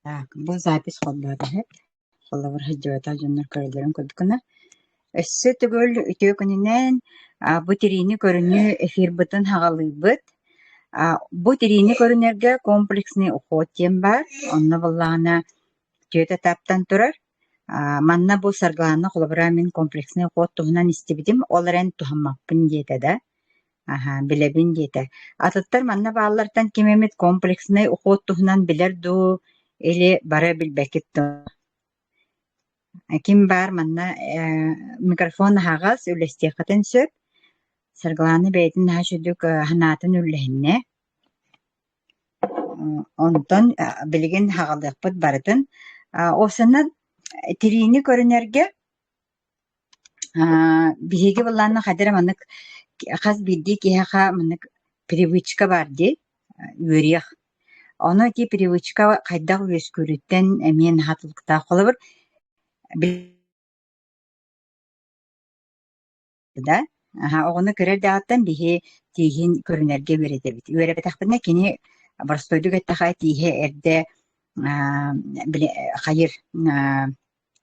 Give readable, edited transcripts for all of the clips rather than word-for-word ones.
Так, бу запись холбоотоһо, холобур сылдьыбатах дьоннор көрөллөрүн курдук гына. Өссө төгүл үтүө күнүнэн бу тириини көрүнүү эфирбытын хаҕалыыбыт. Бу тириини көрүнэргэ комплексный уход диэн баар. Онно буоллаҕына түөрт этаптан турар. Манна бу Саргылаана холобура мин комплекснай уход туһунан истибитим, ол эрэн туһаммаппын диэтэ да. Аһаа, билэбин диэтэ. Атыттар манна бааллартан ким эмит комплекснай уход туһунан билэр дуу или бары билбэккит дуу? Ким баар манна микрофон аһаҕас, үллэстиэххитин сөп. Саргылаана бэйэтин наһаа үчүгдүк санаатын үллэһиннэ. Онтон билигин хаҕалыахпыт барытын. Уопсайынан тириини көрүнэргэ Биһиги былаанна хайдах эрэ маннык хас биирдии киһиэхэ маннык привычка баар дии, үөрүйэх. Ону ити привычка хайдах үөскүүрүттэн эмиэ наһаа тутулуктаах. Холобур, да, оҕону кыра эрдэҕиттэн биһи тииһин көрүнэргэ үөрэтэбит. Үөрэппэтэхпитинэ кини боростуойдук эттэххэ тииһэ эрдэ били хайыр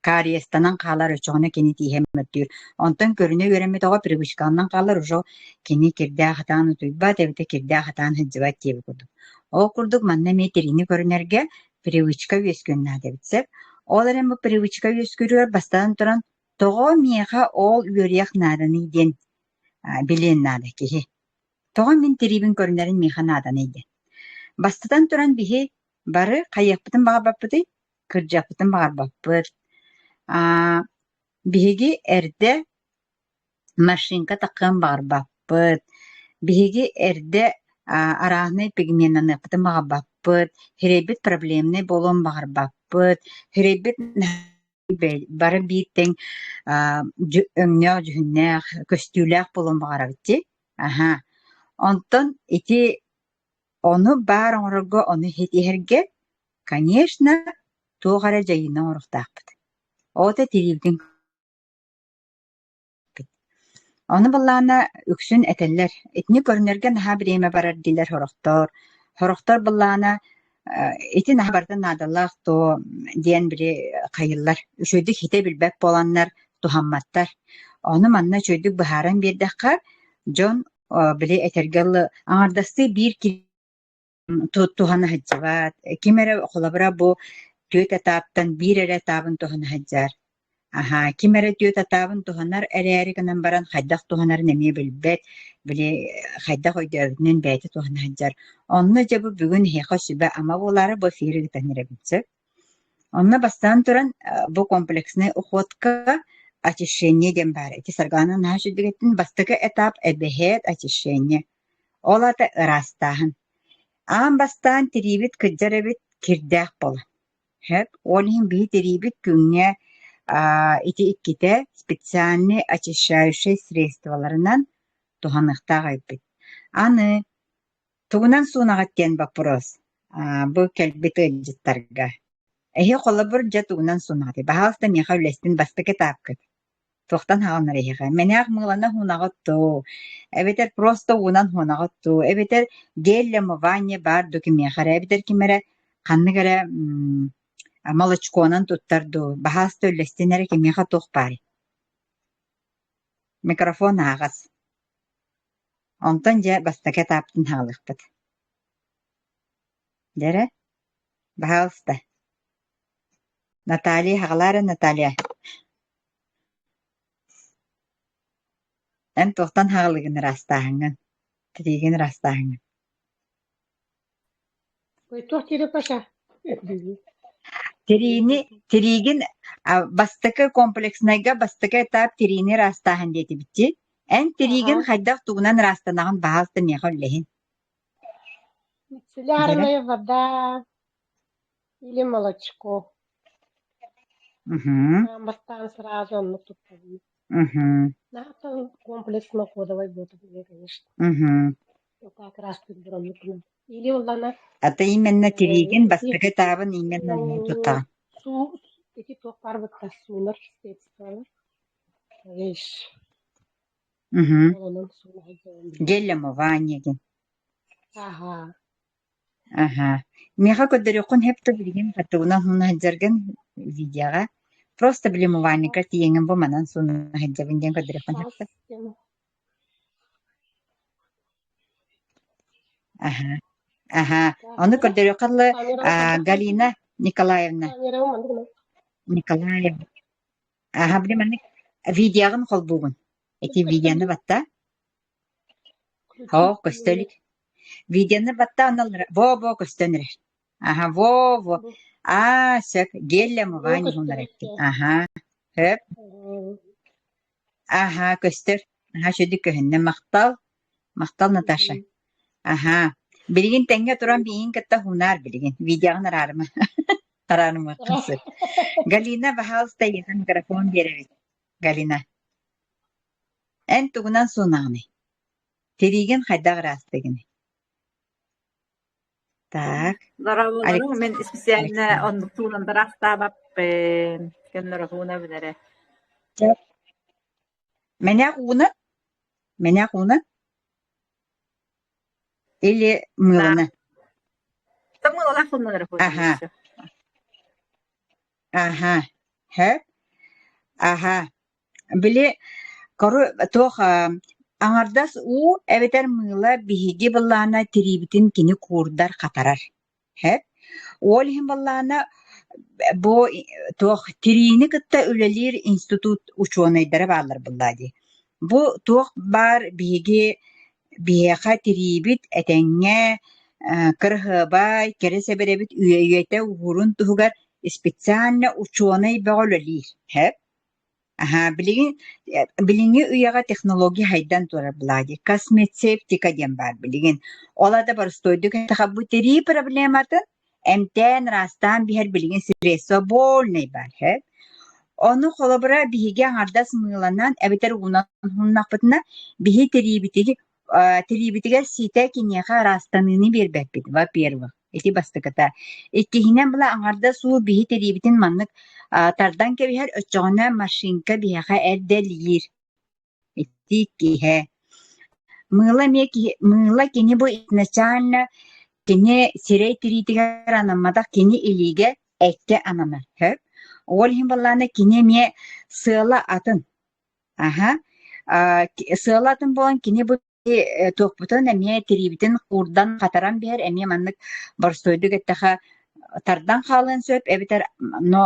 кариестанан хаалар, оччоҕуна кини тииһэ мөлтүүр. Онтон көрүнэ үөрэммит оҕо привычканан хаалар, уже кини кирдээх хатаан утуйбат эбэтэр кирдээх хатаан сылдьыбат диэбит курдук. Ол курдук манна эмиэ тириини көрүнэргэ привычка үөскүөн наада эбит сөп. Ол эрэн бу привычка үөскүүрүгэр бастатан туран тоҕо миэхэ ол үөрүйэх нааданый диэн билиэн наада киһи. Тоҕо мин тириибин көрүнэрин миэхэ нааданый диэн. Бастатан туран биһи бары хайыахпытын баҕарбаппытый? Кырдьыахпытын баҕарбаппыт. Аа, биһиги эрдэ машинка таххыан баҕарбаппыт. Биһиги эрдэ арааһынай пигменнаныахпытын баҕарбаппыт. Сирэйбит проблемнай буолуон баҕарбаппыт. Сирэйбит бары биир тэҥ өҥнөөх-дьүһүннээх, көстүүлээх буолуон баҕарабыт дии. Аһаа. Онтон ити ону баар оҥорорго, ону ситиһэргэ, конечно, туох эрэ дьайыыны оҥоруохтаахпыт. Ол да тириибитин Ону былаана үксүн этэллэр, итини көрүнэргэ наһаа бириэмэ барар дииллэр сорохтор. Сорохтор былаана ити наһаа барыта наадалаах дуо диэн били хайыыллар. Үчүгэйдик хитэ билбэт буоланнар туһамматтар. Ону манна үчүгэйдик быһааран биэрдэххэ, дьон били этэргэ дылы аҥардастыы биир киһи туһана сылдьыбат. Ким эрэ холобура бу түөрт этаптан биир эрэ этабын туһана сылдьар. Аһаа, ким эрэ түөрт этабын туһанар эрээри гынан баран хайдах туһанарын эмиэ билбэт, били хайдах өйдөөбүтүнэн бэйэтэ туһана сылдьар. Онно дьэ бу бүгүн эһиэхэ сүбэ-ама буолаары бу эфири ыытан эрэбин сөп. Онно бастаан туран бу комплекснай уходка очищение диэн баар. Ити Саргылаана наһаа үчүгдүк эттин. Бастакы этап эбэһээт очищение. Ол аата ыраастааһын. Аан бастаан тириибит кырдьар эбит, кирдээх буолар. Сөп. Ол иһин биһи тириибит күҥҥэ ити иккитэ специальный очищающай средстволарынан туһаныахтаах эбиппит. Аны тугунан суунаҕыт диэн боппуруос бу кэлбит ыалдьыттарга. Эһи холобур дьэ тугунан суунаҕытый? Баһаалыста миэхэ үллэстин бастакы этапкыт. Туохтан хаалынар эһиэхэ? Мэнээх мыылана һуунаҕыт дуу, эбэтэр просто уунан һуунаҕыт дуу, эбэтэр гель для умывания баар дуу кимиэхэ эрэ, эбэтэр ким эрэ ханнык эрэ молочконан туттар дуу, баһааста үллэстин эрэ кимиэхэ туох баарый? Микрофон аһаҕас. Онтон дьэ бастакы этаптын хаалыахпыт. Дьэ эрэ, баһаалыста. Наталья, хаҕалаа эрэ Наталья. Эн туохтан хаҕылыгын ыраастааһыҥҥын, тириигин ыраастааһыҥҥын? Ой, туох диирэ Паша? Тириини, тириигин бастакы комплекснайга бастакы этап тириини ыраастааһын диэтибит дии. Эн тириигин Аха. хайдах тугунан ыраастанаҕын баһаалыста миэхэ үллэһин. Дьэрэ. Мицеллярная вода или молочко. Мгм. Бастаан сразу оннук туттабын. Мгм. Наһаа комплексно уходовай буолтум, конечно. Мгм. Так раз оннук Или уллана А ты именно тириигин ити бастакы этабын именно оннук туттаҕын. суу ити туох баар бытта суунар средстволар. Вещь. Мгм. Ол онон сууна сылдьабын билигин. Гель для умывания диэн. Аха. Аһа. Миэхэ көрдөрүөххүн сөп дуо билигин хаттыгынан уһуна сылдьаргын видеоҕа? Просто били умывальникка тиийэҥҥин бу манан сууна сылдьабын диэн көрдөрүөххүн сөп Сейчас дуо? скину. Аһа. Аһа. Так, Ону эрэ. көрдөрүөххэ дылы Камераҕа а, хайдах Галина Николаевна. Камераҕа маннык гына. Николаевна. Аһа, били маннык видеоҕын холбуугун. Ити Көстөр видеоны дуу? батта. Включить Һоох көстө или илик. Видеоны батта онно во-во көстөн эрэр. Аһа, во-во. бу Аа, сөп. Гель бу умывание көстөр уһунар эбиккин. Аһа, сөп. Аһа, көстөр. Аһа, үчүгэй көһүннэ. Махтал. Махтал, Наташа. Аһа. Билигин тэҥҥэ туран миигин кытта уһунаар билигин. Видеоҕын араарыма. Араарымыаххын сөп. Галина, баһаалыста, эйиэхэ микрофон биэрэбит. Галина, эн тугунан суунаҕыный? Тириигин хайдах ыраастыгыный? Так, Дорооболоруҥ, Алекс мин специально Александр. оннук туунан тараастаабаппын. Көннөрү хуунабын эрэ. Мэнээх ууна? Мэнээх ууна? Или Да. мыылана? Мыылалаах хуунан эрэ хуунабын Аха, всё. аха, һэ? Аха. Били кору туох аҥардас уу эбэтэр мыыла биһиги былаана тириибитин кини куурдар хатарар. Һэ? Ол иһин былаана бу туох тириини кытта үлэлиир институт учуонайдара бааллар буоллаа дии. Бу туох баар биһиги биһиэхэ тириибит этэҥҥэ кыраһыабай, кэрэ сэбэрэбит үйэ-үйэтэ уһуурун туһугар специально учуонай бөҕө үлэлиир. Һэ? Аһаа, билигин билиҥҥи үйэҕэ технология сайдан турар Влади. Космецевтика диэн баар билигин. Ол аата боростуойдук эттэххэ, бу тирии проблематын эмтээн, ыраастаан биһэр билигин средство вольный баар һэ. Ону холобура биһиги аҥардас мыыланан эбэтэр уунан уһуннахпытына, биһи тириибитиги тириибитигэр ситэ киниэхэ ыраастаныыны биэрбэппит, во-первых. Ити бастакыта. Иккиһинэн була аҥардас уу биһи тириибитин маннык тардан кэбиһэр, оччоҕуна машинка биһиэхэ эрдэлиир. Ити иккиһэ. Мыыла эмиэ киһи мыыла кини бу изначально кини сирэй тириитигэр анамматах кини илиигэ эккэ ананар. Сөп. Ол иһин буоллаҕына кини эмиэ сыала атын. Аһа. Сыала атын буолан кини бу туохпутун эмиэ тириибитин куурдан хатаран биһэр эмиэ маннык боростуойдук эттэхэ тардан хаалыан сөп эбэтэр но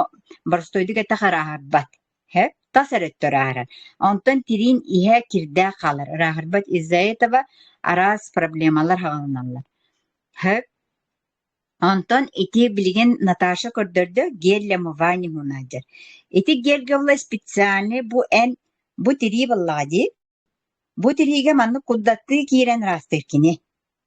боростуойдук эттэхэ ырааһырбат һэ тас эрэ өттө ырааһырар онтон тириин иһэ кирдээх хаалар ырааһырбат из-за этого араас проблемалар хаҕылыналлар һэ Онтон ити билигин Наташа көрдөрдө гель для умывания уһунаадьар. Ити гельгэ була специальный бу эн бу тирии буоллаҕа дии Бу тириигэ маннык курдаттыы киирэн ыраастыыр кини.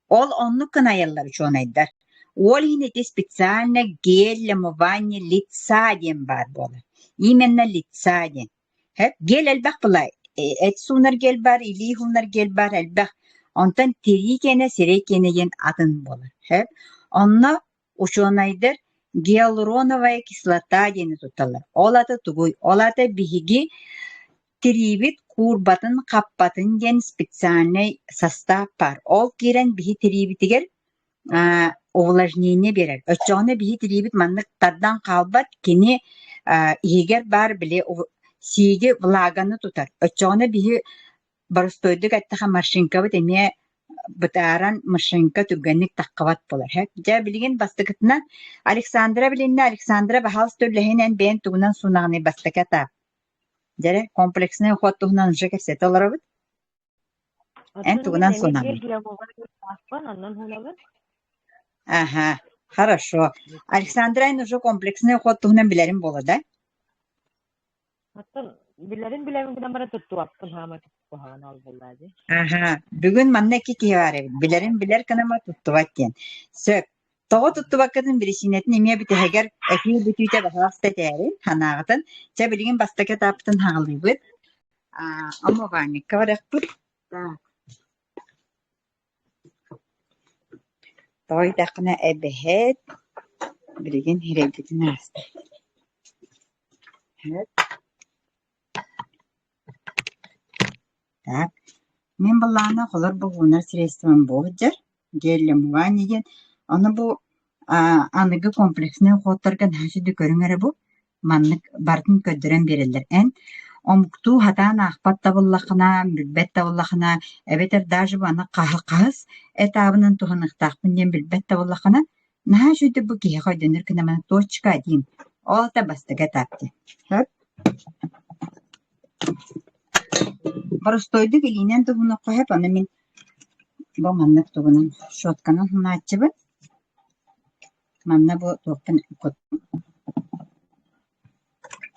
Ол оннук гына айаллар учуонайдар. Ол иһин ити специально гель для умывания лица диэн баар буолар. Именно лица диэн. Һэп гель элбэх была. Эт суунар гель баар, илии суунар гель баар элбэх. Онтон тирии киэнэ, сирэй киэнэ диэн атын буолар. Һэп. Онно Учуонайдар гиалуроновая кислота диэни тутталлар. Ол аата тугуй? Ол аата биһиги тириибит куурбатын, хаппатын диэн специальнай састаап баар. Ол киирэн биһи тириибитигэр увлажнение биэрэр. Оччоҕуна биһи тириибит маннык тардан хаалбат, кини иһигэр баар били сииги влаганы тутар. Оччоҕуна биһи Боростуойдук эттэххэ машинкабыт эмиэ бытааран машинка түргэнник таххыбат буолар һэ. Дьэ билигин бастакытынан Александра билиннэ Александра баһаалыста үлэһин эн бэйэн тугунан суунаҕыный бастакы этап. Дьэрэ комплекснай уход туһунан уже кэпсэтэ олоробут. Эн Оттон мин тугунан эмиэ суунаҕыный? гель для оннун хуунабын. Ага, хорошо. Александра эн уже комплекснай уход туһунан билэрин буолла да? Оттон билэрин билэбин гынан баран туттубаппын хаама куһаҕан ол буоллаа дии. Аһа, бүгүн манна икки киһи баар эбит. Билэрин билэр гынама туттубат диэн. Сөп. Тоҕо туттубаккытын биричиинэтин эмиэ бүтэһигэр эфир бүтүүтэ баһаалыста этээрин, санааҕытын. Чэ, билигин бастакы этаппытын хаҕылыыбыт. Аа, омугаанньыкка барыахпыт. Так. Тоҕо диэтэххинэ эбэһээт билигин ирэйбитин ааста. Так, мин былаана холор бугунар средством буолдьар, гель для умывания диэн. Ону бу аныгы комплекснай уходтарга наһаа үчүгэй көрүҥ эрэ бу. Маннык барытын көрдөрөн биэрэллэр. Эн омуктуу сатаан аахпат да буоллаххына, билбэт да буоллаххына, эбэтэр даже бу аны хаһыс этабынан туһаныахтаахпын диэн билбэт да буоллаххына, наһаа үчүгэйдик бу киһиэхэ өйдөнөр гына маны точка один. Ол это бастакы этап диэн. Сөп? Боростуойдук илиинэн туһунуохха сөп, аны мин бу маннык тугунан щетканан хунааччыбын. Манна бу туохпун куттум.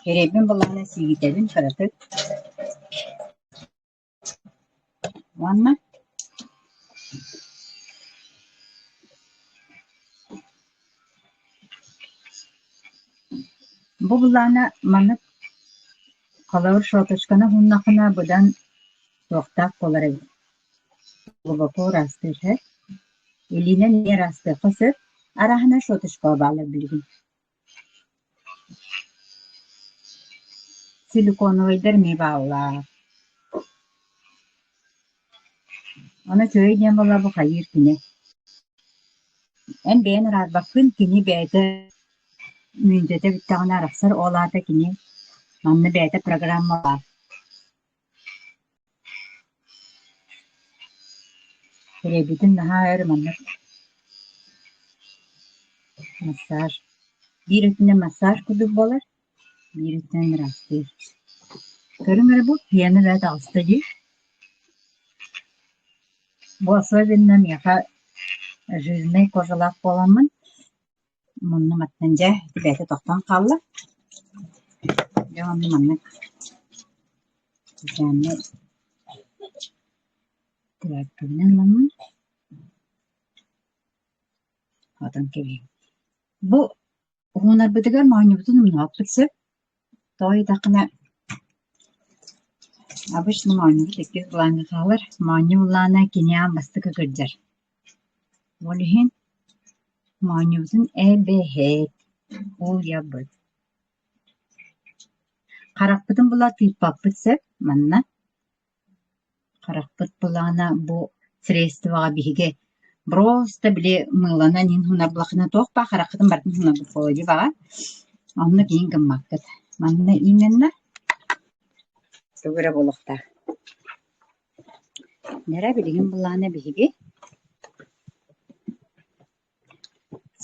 Кэриэйбин былаана сиигитэбин кыратык. Уонна бу былаана маннык холобур щеточканы уһуннаххына быдан туохтаах буолар эбит. Глубоко ыраастыыр Илиинэн эмиэ ыраастыахха сөп, арааһына щеточкаҕа бааллар билигин. Силиконовайдар эмиэ бааллар. Аны үчүгэй диэн буолла бу хайыыр кини. Эн бэйэн араарбаккын, кини бэйэтэ мүнүүтэтэ бүттэҕинэ арахсар, ол аата кини манна бэйэтэ программалаах. Эрэйбитин наһаа өр маннык массаж биир өттүнэн массаж курдук буолар, биир өттүнэн ыраастыыр. Көрүҥ эрэ бу пиано да таҕыста дии. Бу особенно миэхэ жирнэй кожалаах буоламмын муннум аттан дьэ бэйэтэ тохтоон хаалла. Дьэ онно маннык специальнай тряпкабынан ыламмын отон кэбиһэбин. Бу уһуунарбытыгар моонньубутун умнубаппыт сөп. Тоҕо диэтэххинэ обычно моонньубут иккис былааҥҥа хаалар. Моонньу былаана кини аан бастакы кырдьар. Ол иһин моонньубутун эбэһээт уулуйабыт. Харахпытын була тыыппаппыт сөп манна. Харахпыт былаана бу средствоҕа биһиги просто били мыыланан иһин хунарбылаххына туох баар хараххытын барытын хунарбыт буолуо дии баҕар. Онно киһин гыммаккыт. Манна именно тугу эрэ буолуохтаах. Нэрэ билигин былаана биһиги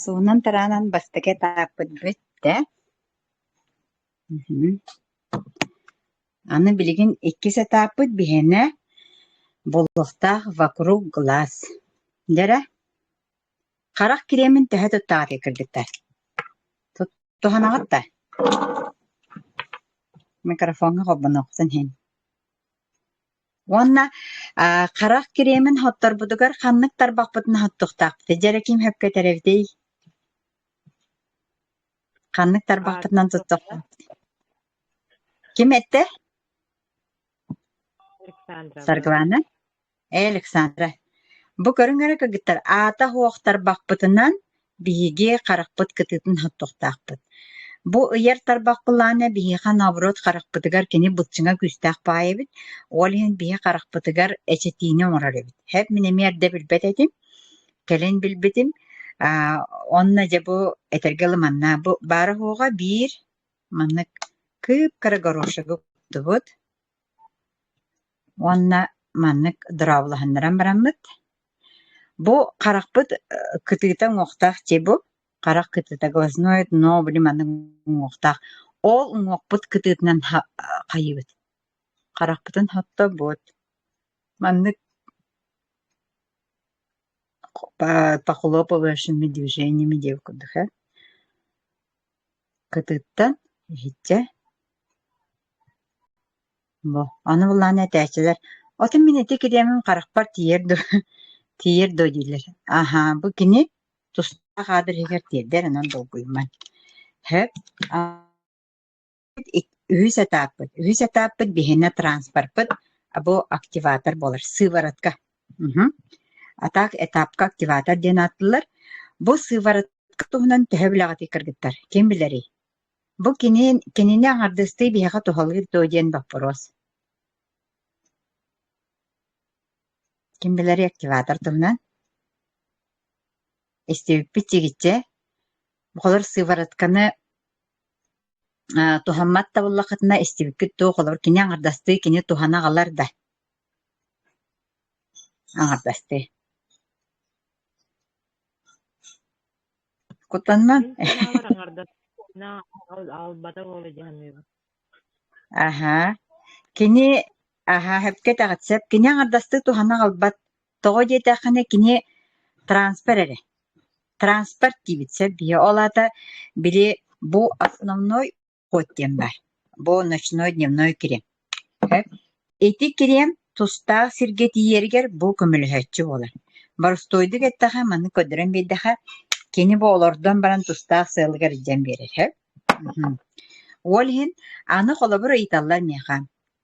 суунан-тараанан бастакы этааппыт бүттэ. Аны билигин иккис этааппыт биһиэнэ буолуохтаах вокруг глаз. Дьэрэ, харах кириэмин төһө туттаҕытый кыргыттар? Туһанаҕыт да? Микрофоҥҥа холбонуохпутун иһин. Уонна харах кириэмин хотторбутугар ханнык тарбахпытын хоттуохтаахпытый? Дьэрэ ким сөпкө этэр эбитий? Ханнык тарбахпытынан туттахпыт? Ким эттэ? Александра. Саргылана? Ээ, Александра. Бу көрүҥ эрэ кыргыттар, аата суох тарбахпытынан биһиги харахпыт кытыытын хоттуохтаахпыт. Бу ыйар тарбах былаана биһиэхэ наоборот харахпытыгар кини былчыҥа күүстээх баай эбит. Ол иһин биһи харахпытыгар эчэтиини оҥорор эбит. Һэп мин эмиэ эрдэ билбэт этим. Кэлин билбитим. Аа, онно дьэ бу этэргэ ылыманна бу баара-суоҕа биир маннык кып-кыра горошегы куттубут уонна маннык дорооболоһуннаран бараммыт бу харахпыт кытыыта уҥуохтаах дии бу харах кытыыта глазное дно били маннык уҥуохтаах ол уҥуохпут кытыытынан хайыыбыт харахпытын хоттобут маннык похлопывающими движениями диэбит курдук ээ Кытыыттан иһиччэ Бу ону былаан этээччилэр «Отон мин ити кириэмим харахпар тиийэр дуо тиийэр дуо?» дииллэр. Аһаа, бу кини тустаах аадырыһыгар тиэрдэр, онон долгуйумаҥ. Сөп. Үһүс этааппыт. Үһүс этааппыт биһиэнэ транспорпыт бу активатор буолар, сыворотка. Мгм. А так этапка активатор диэн ааттыыллар. Бу сыворотка туһунан төһө билэҕитий кыргыттар? Ким билэрий? Бу кини кинини аҥардастыы биһиэхэ туһалыыр дуо диэн боппуруос. Ким билэрий активатор туһунан? Истибиппит чигиччэ, холор сыворотканы туһаммат да буоллаххытына истибиккит дуо, холобур кини аҥардастыы кини туһана аҕалар да аҥардастыы. Куттанымаҥ. Мин санаабар аҥардас аҕалбата буолуо дии саныыбын. Аһаа. Кини аһаа сөпкө этэҕит сөп. Кини аҥардастыы туһана аҕалбат. Тоҕо диэтэххинэ кини транспорт эрэ. Транспорт диибит сөп биһи. Ол аата били бу основной уход диэн баар. Бу ночной дневной крем. Сөп. Ити крем тустаах сиргэ тиийэригэр бу көмөлөһөөччү буолар. Боростуойдук эттэххэ, маннык көрдөрөн биэрдэххэ, кини бу олордон баран тустаах сыалыгар илдьэн биэрэр. Сөп. Ол иһин аны холобур ыйыталлар миэхэ: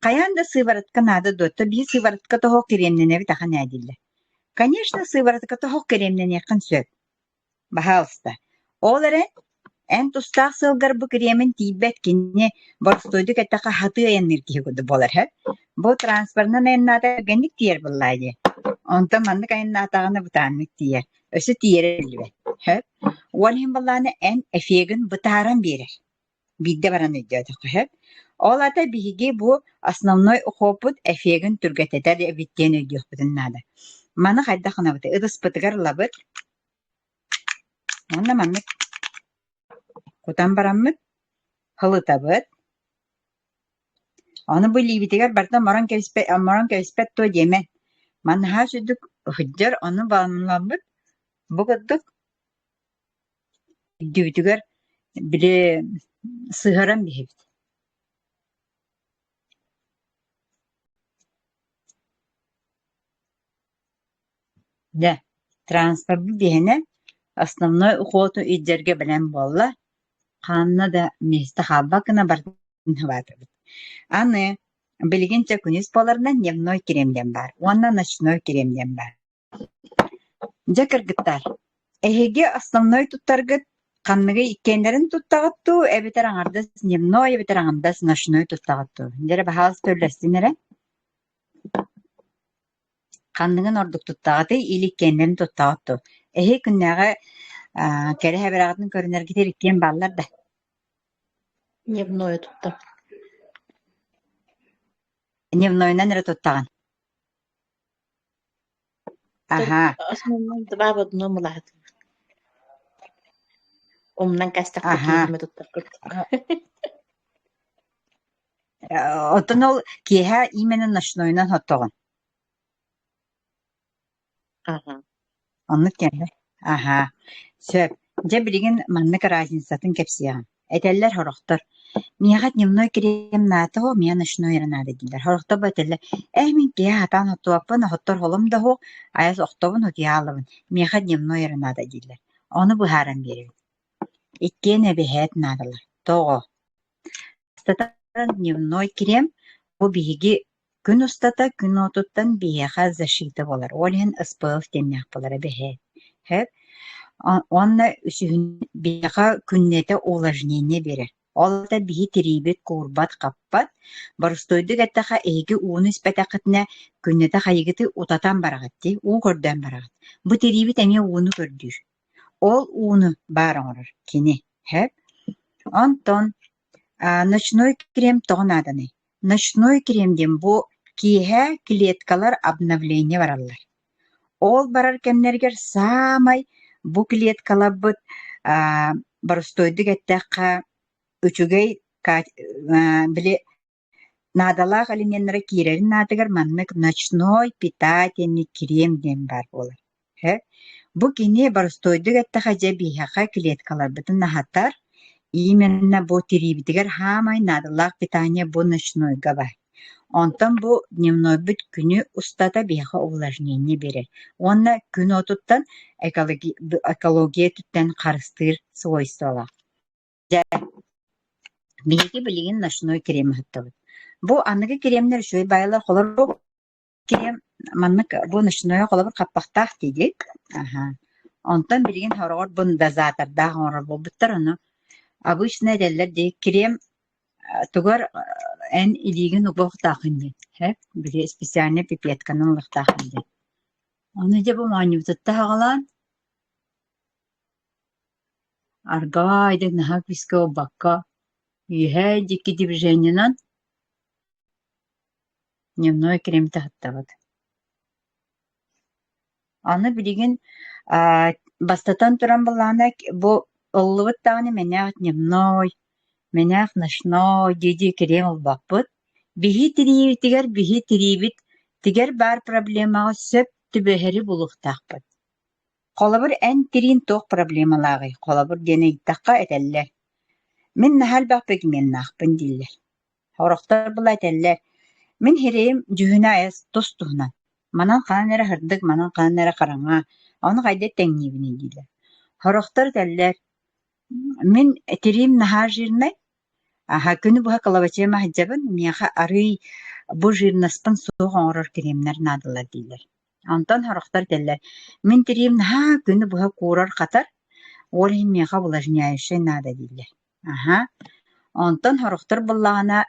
«Хайаан да сыворотка наада дуо? То биир сыворотка тоһох кириэмнэнэбит ахан ээ» дииллэр. Конечно, сыворотка тоһох кириэмнэниэххин сөп. Баһаалыста. Ол эрэн, эн тустаах сыалгар бу кириэмин тиийбэт кини боростуойдук эттэххэ хатыы айанныыр киһи курдук буолар һэ. Бу транспорынан айаннаата түргэнник тиийэр буоллаа дии. Онтон маннык айаннаатаҕына бытааннык тиийэр. Өссө тиийэрэ биллибэт. Сөп. Ол иһин буоллаҕына эн эффегин бытааран биэрэр. Биирдэ баран өйдөөтөххө сөп. Ол аата биһиги бу основной ухуоппут эффегин түргэтэтэр эбит диэн өйдүөхпүтүн наада. Маны хайдах гынабытый? Ытыспытыгар ылабыт уонна маннык кутан бараммыт һылытабыт. Ону бу илиибитигэр барыта морон кэбиспэт, морон кэбиспэт дуо диэмэ. Манаһаа сүдүк сылдьар, ону баламмыт бу курдук үрдүбүтүгэр били сыһыаран биһэбит. Дьэ, транспорпут биһиэнэ основной ухуоту илдьэргэ бэлэм буолла, ханна да миэстэ хаалбат гына барытын хабаатыбыт. Аны билигин чэ күнүс буоларынан дневной крем диэн баар уонна ночной крем диэн баар. Дьэ, кыргыттар, эһиги основной туттаргыт ханныгы иккиэннэрин туттаҕыт дуу, эбэтэр аҥардас дневной, эбэтэр аҥардас ночной туттаҕыт дуу? Дьэ эрэ, баһаалыста үллэстин эрэ. Ханныгын ордук туттаҕытый или иккиэннэрин туттаҕыт дуу? Эһи күннээҕи аа, кэрэ хэбэрэҕитин көрүнэргитигэр иккиэн бааллар да? Дневное туттабын. Дневнойунан эрэ туттаҕын? Аһаа. Основном два в одном улаатыбыт. Умнан кэстэхпэ Аһаа. киһиме туттар курдук. Оттон ол киэһэ именно ночнойунан хоттоҕун? Аһа. Оннук кэллэ. Аһаа. Сөп. Дьэ билигин маннык разницатын кэпсиэҕим. Этэллэр сорохтор: «Миэхэ дневной крем наада оо, миэхэ ночной эрэ наада» дииллэр. Сорохтор бу этэллэр: «Ээ, мин киэһэ сатаан оттубаппын, оһоттор холум да суох, айас охтобун, утуйа хаалабын, миэхэ дневной эрэ наада» дииллэр. Ону быһааран биэрэбин. Иккиэн эбэһээт наадалар. Тоҕо? Бастатан дневной крем бу биһиги күн устата күн уотуттан биһиэхэ защита буолар, ол иһин СПФ диэннээх буолар эбэһээт. Сөп. Уонна үсүһүн биһиэхэ күннэтэ увлажнение биэрэр. Ол аата биһи тириибит куурбат-хаппат, боростуойдук эттэххэ эһиги ууну испэтэххитинэ күннэтэ хайыгыты утатан бараҕыт дии, уу көрдөөн бараҕыт. Бу тириибит эмиэ ууну көрдүүр. Ол ууну баар оҥорор кини. Сөп. Онтон ночной крем тоҕо нааданый? Ночной крем диэн бу киэһэ клеткалар обновление бараллар. Ол барар кэмнэригэр саамай бу клеткаларбыт боростуойдук эттэххэ үчүгэй били Наадалаах элеменнэрэ киирэрин аатыгар маннык ночной питательный крем диэн баар буолар. Һэ? Бу кини боростуойдук эттэххэ дьэ биһиэхэ клеткаларбытын аһатар, именно бу тириибитигэр саамай наадалаах питание бу ночнойга баар. Онтон бу дневнойбут күнү устата биһиэхэ увлажнение биэрэр уонна күн уотуттан экология өттүттэн харыстыыр свойстволаах. Дьэ, биһиги билигин ночной крем ыһыттыбыт. Бу аныгы кремнэр үчүгэй баайалар холобур крем маннык бу ночной холобур хаппахтаах диигит. Аха. Онтон билигин сороҕор бу дозатордаах оҥорор буолбуттар ону обычно этэллэр дии крем тугар эн илиигин угуохтааххын диэн һэ били специальный пипетканан ылыахтааххын диэн. Ону дьэ бу моонньубутуттан саҕалаан. Аргаайдык наһаа күүскэ ылбакка, үөһээ диэки движениенан дневной крем таһыттабыт. Аны билигин бастатан туран былаана бу ыллыбыт даҕаны мэнээх дневной, мэнээх ночной дии-дии крем ылбаппыт. Биһи тириибитигэр биһи тириибит тигэр баар проблемаҕа сөп түбэһэри булуохтаахпыт. Холобур, эн тириин туох проблемалааҕый? Холобур диэн ыйыттахха этэллэр: «Мин наһаа элбэх пигменнаахпын» дииллэр. Сорохтор була этэллэр: «Мин сирэйим дьүһүнэ айас тус-туһунан, манан ханан эрэ сырдык, манан ханан эрэ хараҥа, ону хайдах тэҥниибиний» дииллэр. Сорохтор этэллэр: «Мин тириим наһаа жирнай, аһа күнү быһа кылабачыйа сылдьабын, миэхэ арыый бу жирностьпын суох оҥорор кремнэр наадалар» дииллэр. Онтон сорохтор этэллэр: «Мин тириим наһаа күнү быһа куурар-хатар, ол иһин миэхэ увлажняющай наада» дииллэр. Аһа, онтон сорохтор буоллаҕына,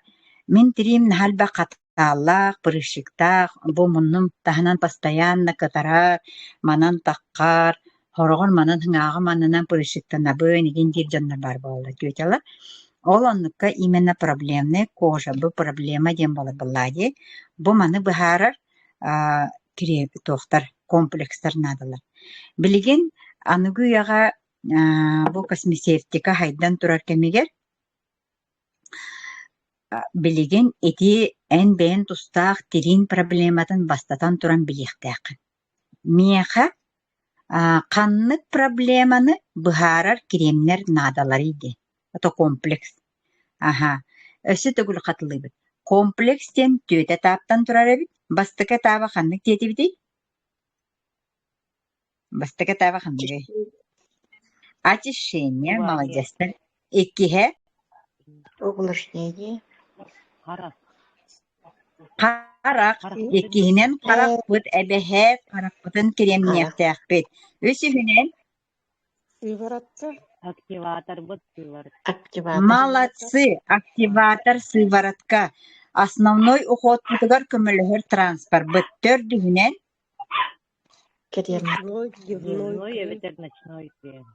мин тириим наһаа элбэх хатааллаах, прыщиктаах, бу муннум таһынан постоянно кытарар, манан таххар, сороҕор манан ыҥааҕым аннынан прыщиктанабын игин диир дьоннор баар буолаллар тетялар. Ол оннукка именно проблемная кожа, бу проблема диэн буолар буоллаа дии. Бу маны быһаарар аа туохтар, комплекстар наадалар. Билигин аныгы үйэҕэ Бу космецевтика хайдан турар кэмигэр билигин ити эн бэйэн тустаах тириин проблематын бастатан туран билиэхтээххин. Миэхэ ханнык проблеманы быһаарар кремнэр наадаларый диэн. Это комплекс. Аһа. Өссө төгүл хатылыыбыт. Комплекс диэн түөрт этаптан турар эбит. Бастакы этаба ханнык диэтибитий? Бастакы этаба ханныгый? Очищение, Умывание. молодецтар. Иккиһэ Увлажнение. Харах. харах. Харах. Иккиһинэн харахпыт эбэһээт харахпытын Харах. кириэмниэхтээхпит. Үсүһүнэн Сыворотка. Активаторбыт сыворотка. Активатор. молодцы, активатор сыворотка. Основной уходпутугар көмөлөһөр транспорбыт. Төрдүһүнэн Крем. Ночной, дневной Дневной крем. эбэтэр ночной крем.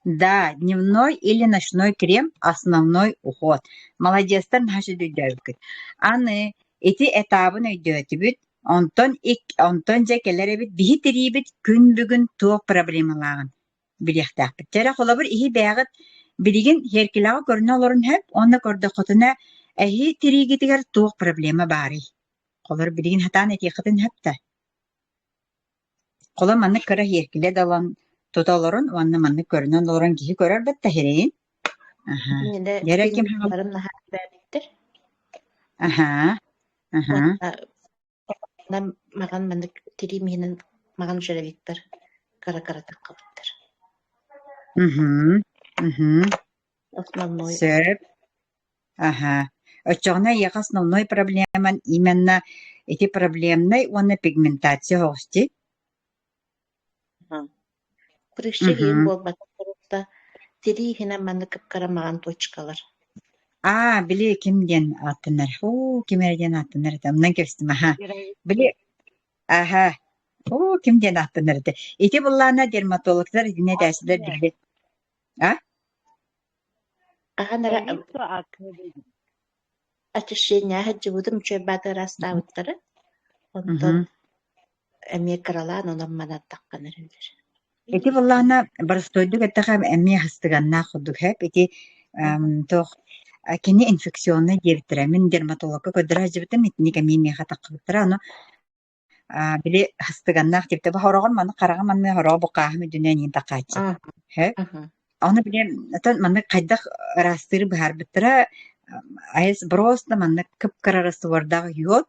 Да, дневной или ночной крем – основной уход. Молодецтар наһаа өйдөөбүккүт. Аны ити этабын өйдөөтүбүт, онтон онтон дьэ кэлэр эбит биһи тириибит күн бүгүн туох проблемалааҕын билиэхтээхпит. Чэ эрэ холобур иһи бэйэҕит билигин сиэркилэҕэ көрүнэ олорун сөп уонна көрдөххүтүнэ эһи тириигитигэр туох проблема баарый? Холобур билигин сатаан этиэххитин сөп да? Холо маннык кыра сиэркилэ да ылан тута олорон уонна маннык көрүнэн олорон киһи көрөр батта сирэйин. Аһаа. Кинилэр Дьэрэ ким пигменттарын наһаа элбээбиттэр. Аһаа. Аһаа. Уонна маҕан маннык тириим иһинэн маҕан жировиктар кыра-кыра таххыбыттар. Мгм. Мгм. Основной Сөп. Аһаа. Оччоҕуна эйиэхэ основной проблеман именно ити проблемнай уонна пигментация оҕус дии? Прыщик иһин Мгм. буолбатах просто тирии иһинэн маннык кып-кыра маҕан точкалар. Аа, били ким диэн ааттанар? Оо, ким эрэ диэн ааттанар этэ. Оннон кэбистим аһаа. Били аһаа. Оо, ким диэн ааттанар этэ. Ити былаана дерматологтар итини этээччилэр Акне. билбит. А? Хаһан эрэ Эбит акне диэн. очищение сылдьыбытым үчүгэй бааты ыраастаабыттара. Онтон Мгм. эмиэ кыралаан онон-манан таххан эрэллэр. Ити былаана боростуойдук эттэхэ эмиэ хастыганнаах курдук һэп. Ити эм, туох кини инфекционнай диэбиттэрэ. Мин дерматологка көрдөрө сылдьыбытым, итинник эмиэ миэхэ таххыбыттара. Ону били хастыганнаах диэбитэ. Бу хороҕор маны хараҕым анныгар хороҕо букааһым үрдүнэн иин такааччы. Һэ? Ону били оттон маннык хайдах ыраастыыры быһаарбыттара айас просто маннык кып-кыра раствордаах йод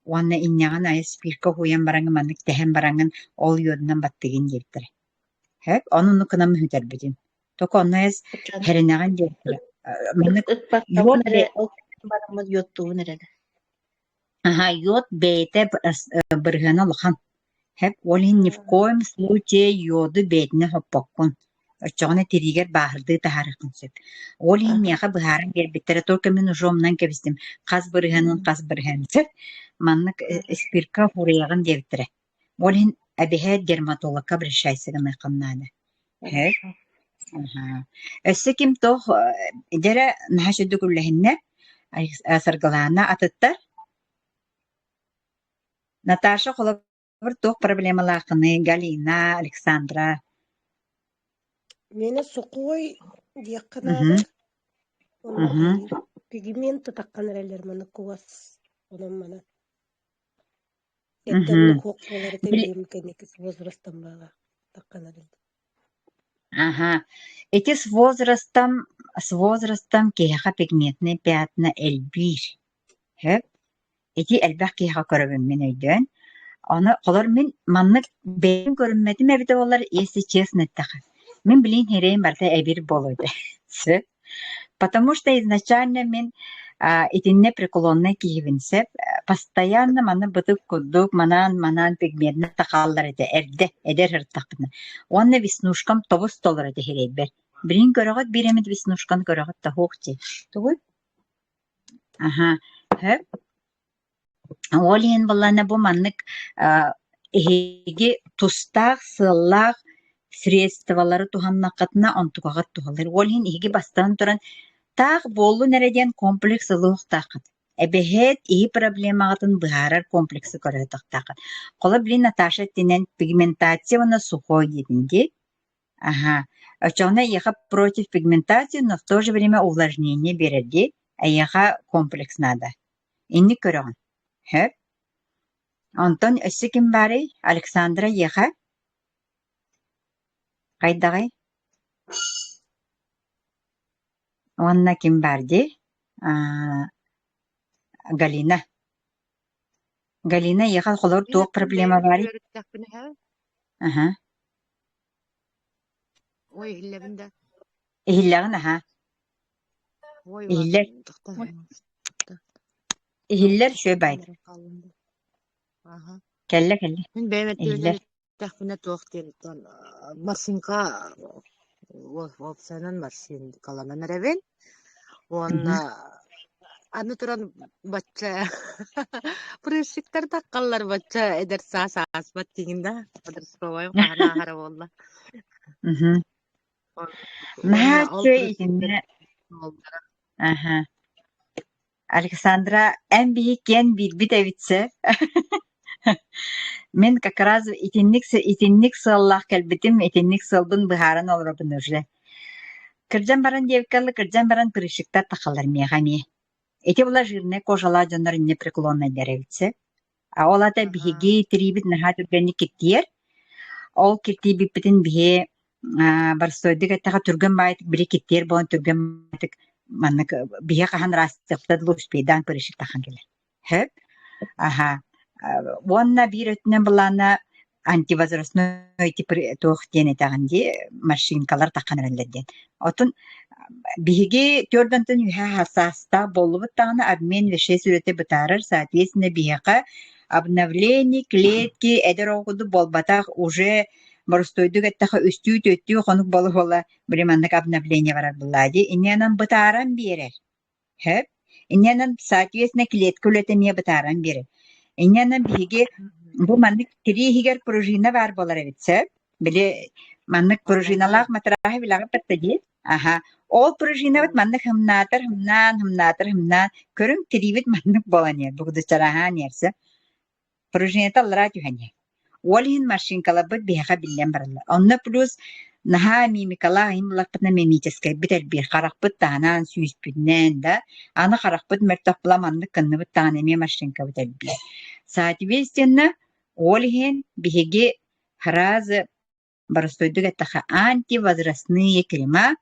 уонна инньэҕин айас спирка уһуйан бараҥҥын маннык тэһэн бараҥҥын ол йодунан баттыгын диэбиттэрэ. Һэп, ону оннук гынан үтэрбитим. Только онно айас хэринэҕин диэбиттэрэ. Маннык Ыкпаттабын йод эрэ, ол бараммын йодтуубун эрэ. Аһа, йод бэйэтэ бырыһыана улахан. Һэп, ол иһин ни в коем случае йоду бэйэтинэн хоппоккун. Оччоҕуна тириигэр бааһырдыы таһаарыаххын сөп. Ол иһин миэхэ быһааран биэрбиттэрэ, только мин уже умнан кэбистим, хас бырыһыанын хас бырыһыан сөп. Маннык спирка хуруйаҕын диэбиттэрэ. Ол иһин эбэһээт дерматологка обращайся гыныаххын наада. Һэп. Хорошо. Аһаа. Өссө ким туох дьэрэ наһаа үчүгдүк үллэһиннэ Саргылаана атыттар Наташа холобур туох проблемалааххыный Галина, Александра Миэнэ сухой диэххэ Мгм. наада. Уонна Мгм. пигмент тутаххан эрэллэр маны кугас онон манан. Мгм. Эрдэ суох буолар этэ Били билигин кэнники с возрастом баҕа таххан эрэллэр. Аха. Ити с возрастом, с возрастом киһиэхэ пигментные пятна элбиир. Сөп. Ити элбэх киһиэхэ көрөбүн мин өйдөөн. Ону холор мин маннык бэйэм көрүммэтим эбитэ буоллар, если честно эттэххэ, мин билигин сирэйим барыта эбир буолуо этэ. Сөп. Потому что изначально мин итиннэ преклоннай киһибин сөп. Постоянно маны бытык курдук манаан-манаан пигментнэ тахааллар этэ эрдэ, эдэр сырыттахпына. Уонна веснушкам тобус толору этэ сирэйбэр. Билигин көрөҕүт биир эмит веснушканы көрөҕүт да суох дии. Тугуй? Аһа, сөп. Ол иһин буоллаҕына бу маннык эһиги тустаах сыаллаах средстволары туһаннаххытына онтукаҕыт туһалыыр. Ол иһин эһиги бастатан туран таах буоллун эрэ диэн комплекс ылыахтааххыт. Эбэһээт иһи проблемаҕытын быһаарар комплексы көрүөхтааххыт. Холобур, билигин Наташа эттинэн пигментация уонна сухой диэтин дии. Аһа, оччоҕуна эйиэхэ против пигментации, но в то же время увлажнение биэрэр дии. Эйиэхэ комплекс наада. Инник көрөҕүн. Сөп. Онтон өссө ким баарый? Александра эйиэхэ? Хайдаҕый? Уонна ким баар дии? Аа, Галина. Галина, эйиэхэ холобур Мин туох оттон проблема бэйэм баарый? өттүбэр эттэхпинэ һэ, Аһа. ой иһиллэбин да, Иһиллэҕин аһа. ой Иһиллэр. тохтоо Иһиллэр үчүгэй тохтоон баайда. эрэн хааллым дуу. Аха. Кэллэ кэллэ. Мин бэйэм өттүбүнэн Иһиллэр. эттэхпинэ туох диэн оттон Марсинка уопсайынан Марсинкаланан эрэбин. Мгм. Уонна аны туран бачча прыщиктар таххаллар бачча эдэр саас ааспат диигин да подростковайым хаһан ааһара буолла. Мгм. Уонна Наһаа ол үчүгэй прыщиктар итиннэ суоллара Аһа. Александра, эн биһиккиэн биирбит эбит сөп. Мин как раз итинник итинник сыаллаах кэлбитим, итинник сыалбын быһааран олоробун уже. Кырдьан баран диэбиккэ дылы, кырдьан баран прыщиктар тахаллар миэхэ эмиэ. Ити була жирная кожалаах дьоннор инньэ преклоннайдар эбит сөп. А ол аата Аһаа. биһиги тириибит наһаа түргэнник киртийэр. Ол киртийбиппитин биһи боростуойдук эттэххэ түргэн баайытык били киртийэр буолан түргэн баайытык маннык биһи хаһан ыраастыахпыта дылы успейдаан прыщик тахан кэлэр. Сөп. Аһа. Уонна биир өттүнэн былаана антивозрастной туох диэн этэҕин дии, машинкалар таххан эрэллэр диэн. Оттон биһиги түөрт үһэ саастаах буоллубут даҕаны обмен веществ үлэтэ бытаарар, соответственно биһиэхэ обновление клетки эдэр оҕо курдук буолбатах, уже боростуойдук эттэххэ үстүү-түөртүү хонук буола-буола били маннык обновление барар буоллаа дии. Инньэ бытааран биэрэр. Сөп. Инньэ соответственно клетка үлэтэ эмиэ бытааран биэрэр. Инньэ биһиги бу маннык тирии иһигэр пружина баар буолар эбит сөп. Били маннык пружиналаах матраһы билэҕит батта дии. Аха. Ол пружинабыт маннык хымнаатар хымнаан, хымнаатар хымнаан, көрүҥ тириибит маннык буолан иһэр, бугдучараһаан иһэр сөп. Пружината аллараа түһэн иһэр. Ол иһин машинкаларбыт биһиэхэ биллэн бараллар. Онно плюс наһаа мимикалаах иһин буллахпытына мимическэйбит элбиир. Харахпыт таһынан, сүүспүтүнэн да, аны харахпыт мөлтөх була маннык гынныбыт даҕаны эмиэ машинкабыт элбиир. Соответственно, ол иһин биһиги сразу боростуойдук эттэххэ антивозрастные крема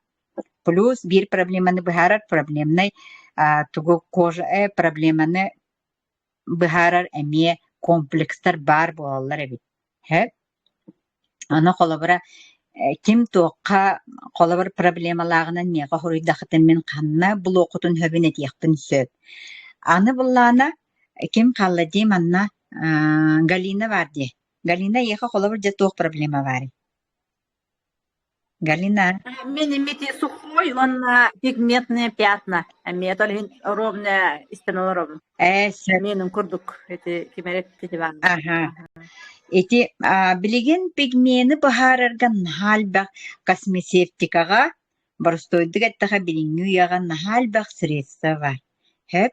плюс биир проблеманы быһаарар проблемнай тугу кожа проблеманы быһаарар эмиэ комплекстар баар буолаллар эбит. Сөп. Аны холобура ким туохха холобур проблемалааҕынан миэхэ хоруйдахытын мин ханна булуоххутун сөбүн этиэхпин сөп. Аны буллаана ким хаалла дии манна Галина баар дии. Галина эйиэхэ холобур дьэ туох проблема баарый? Галина Мин имити сухой уонна пигментные пятна. Эмиэ ол иһин ровно истэн олоробун. Ээ сөп. Менин курдук эти ким эрэ эттэ диван. Аха. Ити билигин пигмены быһаарарга наһаа элбэх космецевтикаҕа, боростуойдук эттэххэ билиҥҥи үйэҕэ наһаа элбэх средство баар. Сөп.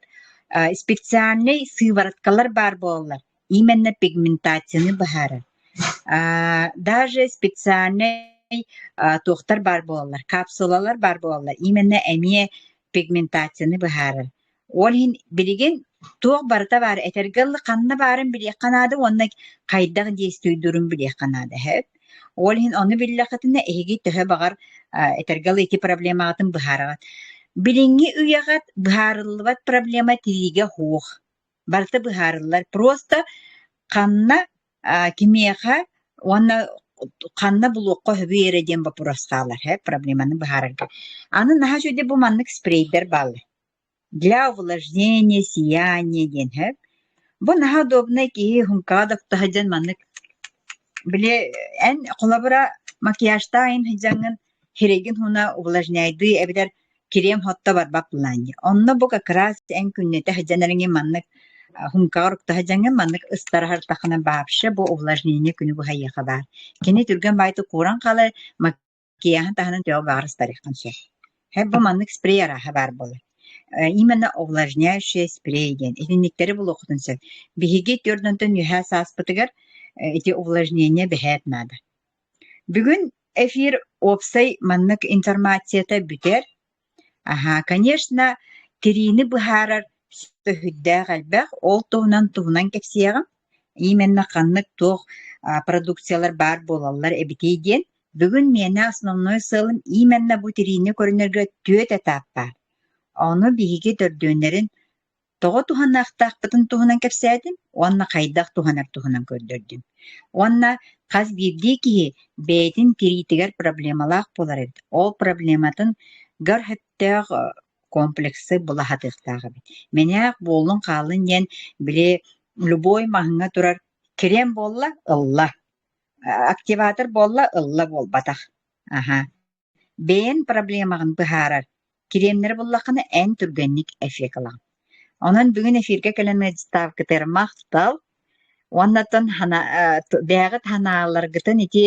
Специальнай сывороткалар баар буолаллар. Именно пигментацияны быһаарар. Даже специальнай туохтар баар буолаллар, капсулалар баар буолаллар. Именно эмиэ пигментацияны быһаарар. Ол иһин билигин туох барыта баар этэргэ дылы ханна баарын билиэххэ наада уонна хайдах действуйдуурун билиэххэ наада сөп. Ол иһин ону биллэххитинэ эһиги төһө баҕар этэргэ дылы ити проблемаҕытын быһаараҕыт. Билиҥҥи үйэҕэ быһаарыллыбат проблема тириигэ суох. Барыта быһаарыллар. Просто ханна кимиэхэ уонна ханна булуохха сөбүй эрэ диэн боппуруос хаалар проблеманы быһаарарга. Аны наһаа үчүгэй бу маннык спрейдэр бааллар. Для увлажнения, сияния диэн сөп. Бу наһаа удобнай киһи хумкаҕа да сылдьан маннык били эн холобура макияжтаах иһин сылдьаҥҥын сирэйгин уһуна увлажняйдыы эбэтэр кириэм хотто барбат буоллаҕын дии. Онно бу как раз эн күннэтэ сылдьан эрэҥҥин маннык хумкаҕар укта сылдьаҥҥын маннык ыстара сырыттаххына вообще бу увлажнение күнү быһа эйиэхэ баар. Кини түргэн баайдык кууран хаалар, макияһын таһынан төһө баҕар ыстарыаххын сөп. Һэ бу маннык спрей арааһа баар буолар. Именно увлажняющий спрей диэн. Итинниктэри булуоххутун сөп. Биһиги 4 үөһээ сааспытыгар ити увлажнение бэһээт наада. Бүгүн эфир уопсай маннык информацията бүтэр. Аһаа, конечно, тириини быһаарар сүрдээх элбэх, ол туһунан туһунан кэпсиэҕим. Именно ханнык туох продукциялар баар буолаллар эбитий диэн. Бүгүн миэнэ основной сыалым именно бу тириини көрүнэргэ түөрт этап баар. Ону биһиги төрдүөннэрин Тоҕо туһаныахтаахпытын туһунан кэпсээтим уонна хайдах туһанар туһунан көрдөрдүм. Уонна хас биирдии киһи бэйэтин тириитигэр проблемалаах буолар эбит. Ол проблематын гар сөптөөх комплексы була сатыахтаах эбит. Мэнээх буоллун-хааллын диэн били любой маһыҥҥа турар крем буолла ылла, активатор буолла ылла буолбатах. Аһа. Бэйэҥ проблемаҕын быһаарар кириэмнэри буллаххына эн түргэнник эффект ылаҕын. Онон бүгүн эфиргэ кэлэн ыалдьыттаабыккытыгар махтал уонна оттон бэйэҕит санааларгытын ити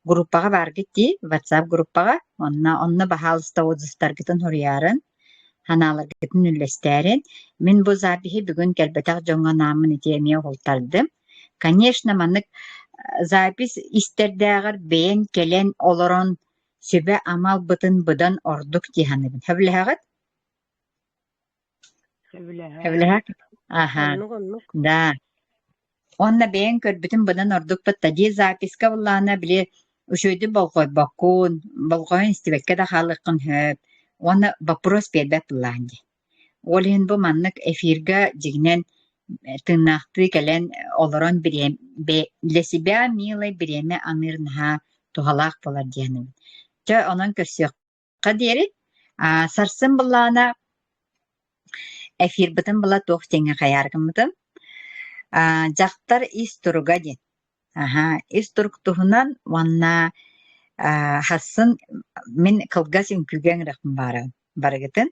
группаҕа бааргыт дии, WhatsApp группаҕа. Онно онно баһаалыста отзывтаргытын суруйаарын, санааларгытын үллэстээрин. Мин бу запиһи бүгүн кэлбэтэх дьоҥҥо анааммын ити эмиэ уһултардым. Конечно, маннык запись истэрдээҕэр бэйэҥ кэлэн олорон сүбэ-ама ылбытын быдан ордук дии саныыбын. Сөбүлэһэҕит? Сөбүлэһэр. Сөбүлэһэр? Аха, Оннук оннук. да. Уонна бэйэҥ көрбүтүн быдан ордук батта дии записка буллаҕына били үчүгэйдик болҕойбоккун, болҕойон истибэккэ да хаалыаххын сөп. Уонна боппуруос биэрбэт буоллаҕын дии. Ол иһин бу маннык эфиргэ дьиҥинэн тыыннаахтыы кэлэн олорон бириэм для себя милый бириэмэ аныыр наһаа туһалаах буолар диэн. Чэ, онон көрсүөххэ диэри. Сарсын былаана эфирбытын була туох диэҥҥэ хайаары гыммытым. Дьахтар ис туруга диэн. Аһаа, ис турук туһунан уонна хассын мин кылгас үҥкүүгэ ыҥырыахпын баарабын барыгытын.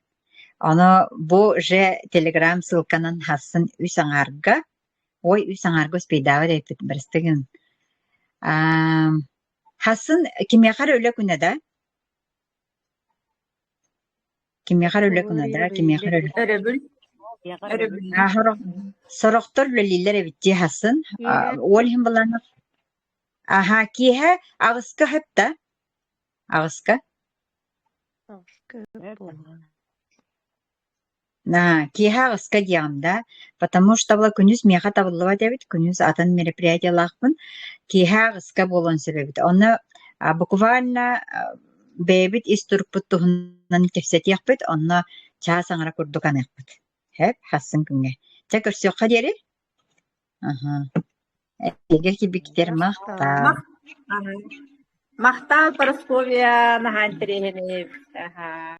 Ону бу же телеграм ссылканан хассын үс аҥаарга, ой үс аҥаарга успейдаабат эбиппит барыстыгын. Хассын кимиэхэ эрэ үлэ күнэ да? Кимиэхэ эрэ үлэ Оҕолор күнэ да, кимиэхэ эрэ үлэ. Өрөбүл. Өрөбүл. Сорохтор үлэлииллэр эбит дии хассын. Ол иһин былааннар Аһаа, киэһэ аҕыска сөп да? Аҕыска? Аҕыска сөп буолла. На, киэһэ аҕыска диэҕим да, потому что была күнүс миэхэ табыллыбат эбит, күнүс атын мероприятиелаахпын, киэһэ аҕыска буолуон сөп эбит. Онно буквально бэйэбит ис турукпут туһунан кэпсэтиэхпит, онно чаас аҥара курдук аныахпыт. Сөп, хассын күҥҥэ. Чэ, көрсүөххэ диэри. Аһа. Эйгэ кибиктэр махтал. Махтал, Парасковья, наһаа интэриэһинэй. Аһаа.